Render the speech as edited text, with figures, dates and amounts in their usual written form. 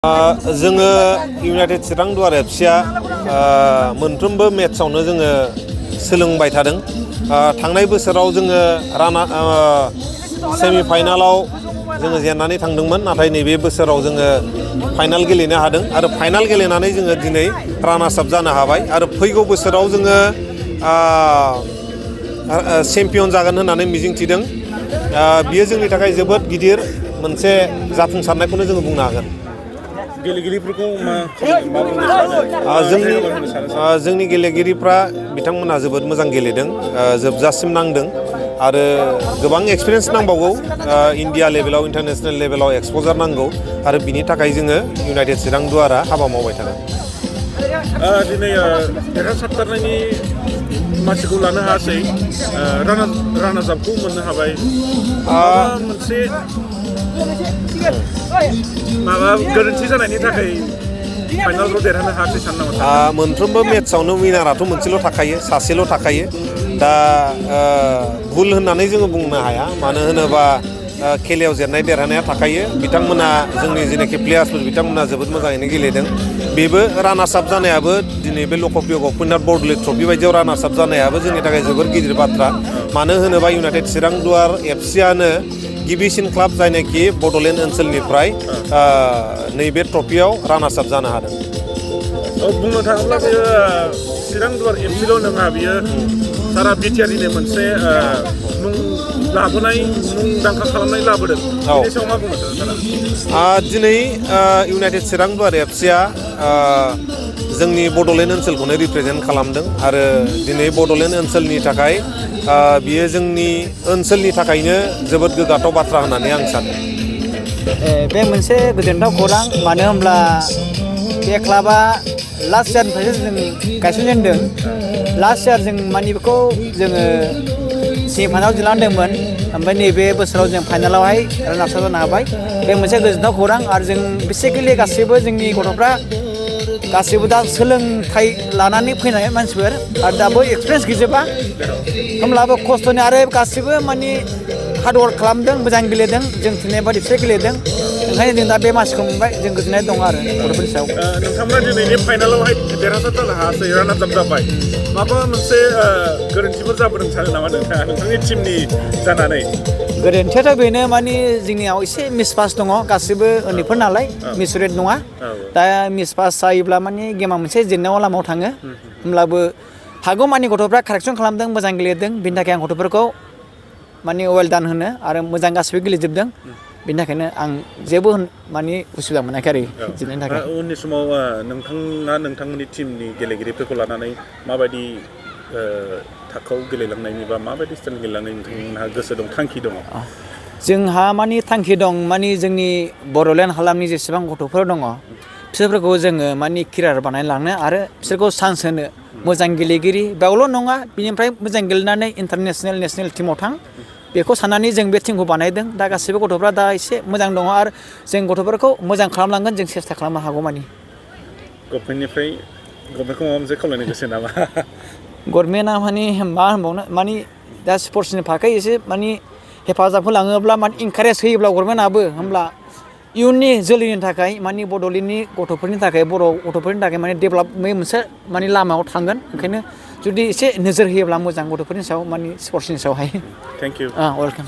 जोङो इउनाइटेड चिरां दुवार एफसिआ मोनफ्रोमबो मेट्सआवनो जोङो सोलोंबाय थादों। थांनाय बोसोराव जोङो सेमि फाइनालाव जोङो जेननानै थांदोंमोन, नाथाय नैबे बोसोराव जोङो फाइनाल गेलेनो हादों आरो फाइनाल गेलेनानै जोङो दिनै रानार्स आप जानो हाबाय आरो फैगौ बोसोराव जोङो चेम्पियन जागोन होननानै मिजिंथिदों। बियो जोंनि थाखाय जोबोद गिदिर मोनसे जाफुंसारनायखौनो जोङो बुंनो हागोन। गेलेगिरिफोरखौ जोंनि गेलेगिरिफ्रा बिथांमोनहा जोबोद मोजां गेलेदों, जोबजासिम नांदों आरो गोबां एक्सपिरियेन्स नांबावगौ। इन्डिया लेभेलाव इन्टारनेशनेल लेभेलाव एक्सप'जार नांगौ आरो बिनि थाखाय जोङो इउनाइटेड चिरां दुवारा हाबा मावबाय थागोन। दिनै देरहासारनायनि मानसिखौ लानो हायासै, रानार्स आपखौ मोननो हाबाय। मोनसे गोरोन्थि जानायनि थाखाय फाइनालखौ देरहानो हायासै सानो नामा? मोनफ्रोमबो मेट्सआवनो उइनाराथ' मोनसेल' थाखायो, सासेल' थाखायो। दा भुल होननानै जोङो बुंनो हाया, मानो होनोबा खेलायाव जेननाय देरहानाया थाखायो। बिथांमोना जोंनि जेनाखि प्लेयार्सफोर बिथांमोना जोबोद मोजाङैनो गेलेदों। बेबो रानार्स आप जानायाबो दिनै बे लक'प्रिय गभर्नमेन्ट बरड'लेण्ड ट्रफि बायदियाव रानार्स आप जानायाबो जोंनि थाखाय जोबोर गिदिर बाथ्रा। मानो होनोबा इउनाइटेड चिरां दुवार एफसिआनो गिबिसिन क्लाब जायनाखि बड'लेण्ड ओनसोलनिफ्राय नैबे ट्रफियाव रानार्स आप जानो हादों। बुंनो थाङोब्ला बेयो चिरां दुवार एफसिल' नङा, बियो सारा बिटिआरनिनो मोनसे मुं लाबोनाय, मुंदांखा खालामनाय लाबोदों। बेनि सायाव मा बुंनो सानो? दिनै इउनाइटेड चिरां दुवार एफसिआ जोंनि बड'लेण्ड ओनसोलखौनो रिप्रेजेन्ट खालामदों आरो दिनै बड'लेण्ड ओनसोलनि थाखाय बियो जोंनि ओनसोलनि थाखायनो जोबोद गोग्गाथाव बाथ्रा होननानै आं सानो। बे मोनसे गोजोनथाव खौरां, मानो होनब्ला बे क्लाबा लास्ट इयारनिफ्रायसो जों गायसनजेनदों। लास्ट इयार जों माने बेखौ जोङो सेमि फाइनालाव जेनलांदोंमोन, ओमफ्राय नैबे बोसोराव जों फाइनालावहाय रानार्स आप जानो हाबाय। बे मोनसे गोजोनथाव खौरां आरो जों बेसिकेलि गासैबो जोंनि गथ'फ्रा गासैबो दा सोलोंथाइ लानानै फैनाय मानसिफोर आरो दाबो एक्सपिरियेन्स गैजोबा, होमब्लाबो खस्थ'नि आरो गासैबो माने हार्डवर्क खालामदों, मोजां गेलेदों, जों थिननाय बायदि बिसोर गेलेदों। ओंखायनो जों दा बे मासिखौ मोनबाय, जों गोजोननाय दं आरो गथ'फोरनि सायाव। नोंथांमोना दिनैनि फाइनालावहाय देरहासार जानो हायासै, रानार्स आप जाबाय। माबा मोनसे गोरोन्थिफोर जाबोदों सानो नामा नोंथाङा नोंथांनि टिमनि जानानै? गोरोन्थियाथ' बेनो, माने जोंनियाव एसे मिसपास दङ, गासिबो उन्दैफोर नालाय मिसुरेट नङा। दा मिसपास जायोब्ला माने गेमा मोनसे जेननायाव लामायाव थाङो। होमब्लाबो हागौमानि गथ'फ्रा कारेक्सन खालामदों, मोजां गेलेदों। बिनि थाखाय आं गथ'फोरखौ माने वेल डान होनो आरो मोजां गासिबो गेलेजोबदों। बिनि थाखायनो आं जेबो माने उसुबिदा मोनाखै आरो जेननायनि थाखाय। उननि समाव नोंथाङा नोंथांमोननि टिमनि गेलेगिरिफोरखौ लानानै माबायदि थाखोआव गेलेलांनायनि बा माबायदि स्टाइल गेलेलांनायनि नोंथांमोनहा गोसो दं, थांखि दङ? जोंहा माने थांखि दं, माने जोंनि बड'लेण्ड हालामनि जेसेबां गथ'फोर दङ बिसोरफोरखौ जोङो माने केरियार बानायलांनो आरो बिसोरखौ चान्स होनो। मोजां गेलेगिरि बेयावल' नङा, बिनिफ्राय मोजां गेलेनानै इन्टारनेसनेल नेसनेल टिमाव थां, बेखौ साननानै जों बे टिमखौ बानायदों। दा गासैबो गथ'फ्रा दा एसे मोजां दङ आरो जों गथ'फोरखौ मोजां खालामलांगोन, जों सेस्था खालामनो हागौ मानि। गभर्नमेन्टखौ माबा मोनसे खावलायनो गोसो नामा? गभर्नमेन्टआ माने मा होनबावनो, माने दा स्पर्ट्सनि थाखाय एसे माने हेफाजाब होलाङोब्ला, माने इनकारेज होयोब्ला गभर्नमेन्टआबो, होमब्ला इयुननि जोलैनि थाखाय माने बड'लेण्डनि गथ'फोरनि थाखाय, बर' गथ'फोरनि थाखाय माने डेभेलपमेन्ट मोनसे माने लामायाव थांगोन। ओंखायनो जुदि एसे नोजोर होयोब्ला मोजां गथ'फोरनि सायाव, माने स्पर्ट्सनि सायावहाय। Thank you. वेलकाम।